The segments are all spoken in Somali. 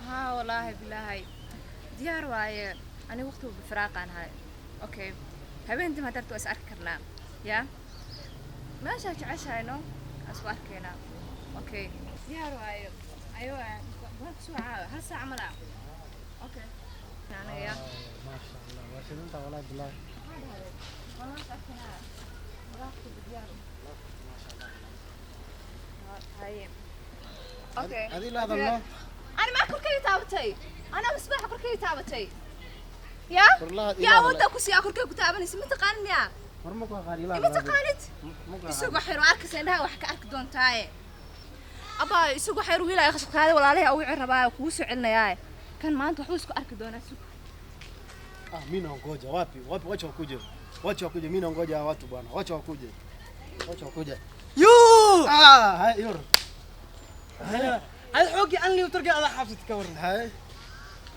Haa, wallaahi bilaahi, diyaar waaye. Aniga waqti walba firaaqaan ahay. Okay, habeentii ma darta waa is arki karnaa. Ya, meeshaa jeceshahay no waa isku arkaynaa. Okay, diyaar waaye. Ayo, waan kusoo caawa hal saac mala. Okay, aniga ya. Maasha Allah, waa shidanta, wallaahi bilaahi. Maxaa dhahday? Waan is arkaynaa, waqti diyaar. Haye, okay. Adi la hadalno. Ani maa korkayga taabatay? Anaa misbaaxa korkayga taabatay ya? Korlaha. Yaa awooddaa ku siiyaa korkayga ku taabanaysa? Ma taqaanid miyaa? War, ma ku aqaan ilaa. Ima taqaanid? Isagoo xayr arkaysa, indhaha wax ka arki doontaaye. Abaa, isagoo xayr wiilaya khashqaade walaalahay au wici rabaayo, kugu soo celinayaaye. Kan maanta waxbuu isku arki doonaa, sug. Ah, mimi naongoja. Wapi? Wapi? Wacha wakuje. Wacha wakuje. Mimi naongoja hawa watu bwana. Wacha wakuje. Wacha wakuje. Yo! Ah, hay yor. Hada xoogii an liu targa ada xabsid ka waran. Hay.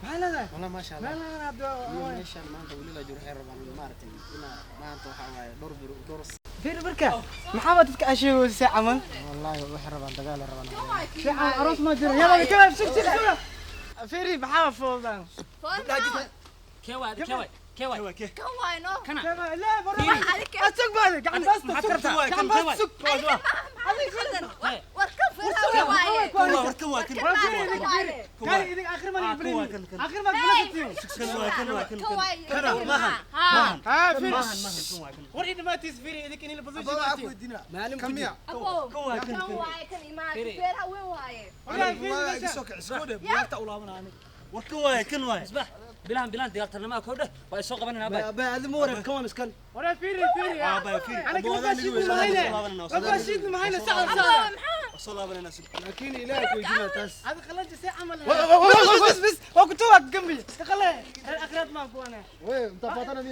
Maxaa leedahay? Wallah, ma sha Allah. Maxaa leedahay abdo? Iyo meeshaan maanta weli la jiro, waxay rabaan maaragtay inaa maanta waxaa waaye dhowr bir dhowr. Fiir marka, maxaa baa dadka aa sheegaysaa camal? Wallahi waxay rabaan dagaal ay rabaan. Fiican, aroos ma jiro. Yalla kaba, sug sug sug. Fiiri, maxaa foodaan? Kee waay? Kee waay? Kee waay? Kan waay no. Kana. Kaba la bara. Wax adiga. Asug baad gacan basta. Maxaad Sug. rabtaa? Gacan Kan basta waay. sug. Adiga khaldan war, kan feeraha waaye. War kan waa kan. Kan waaye. Kari idin akhir ma Ah, liga kan waay, kan, kan. akhir ma bilasatiin. Kan waay, kan waay, kan. Kan waay. Kana maahan. Haa. Maahan. Ha, fiiri. Maahan, maahan, kan waay, kan. War idmaatiis, fiiri idin in la Abba, waxaa ku weydiinaa. Maalim. Kan miya? Abo. Kan waay, kan. Kan waaye, kan imaa feeraha weyn waaye. Wallahi fiiri Waa iga meesha. soo kicis koo dhe buugaagta u laabanaa aniga. War kan waay, kan waay. Misbaax, bilahan bilahan dagaaltarnimada koo dheh waa isoo qabanayna abay. Abay, adi ma wareer, kan waa miskan. War fiiri, fiiri. Ah, abay, fiiri. Ana Abba, kala wadaan baashiid igu weyn. ma hayne. Soo laabanayna, La baashiid ma hayne, sacad Abo. sacad. Maxaa? Soo laabanayna, sug. Laakiin Ilaahay ku weydiinaa taas. هذا خلنت ساعة عمل. Wa- wa- wa- بس بس بس وكنت واقف جنبي تخلي الأخرات ما أكون. Wey, mtapatana.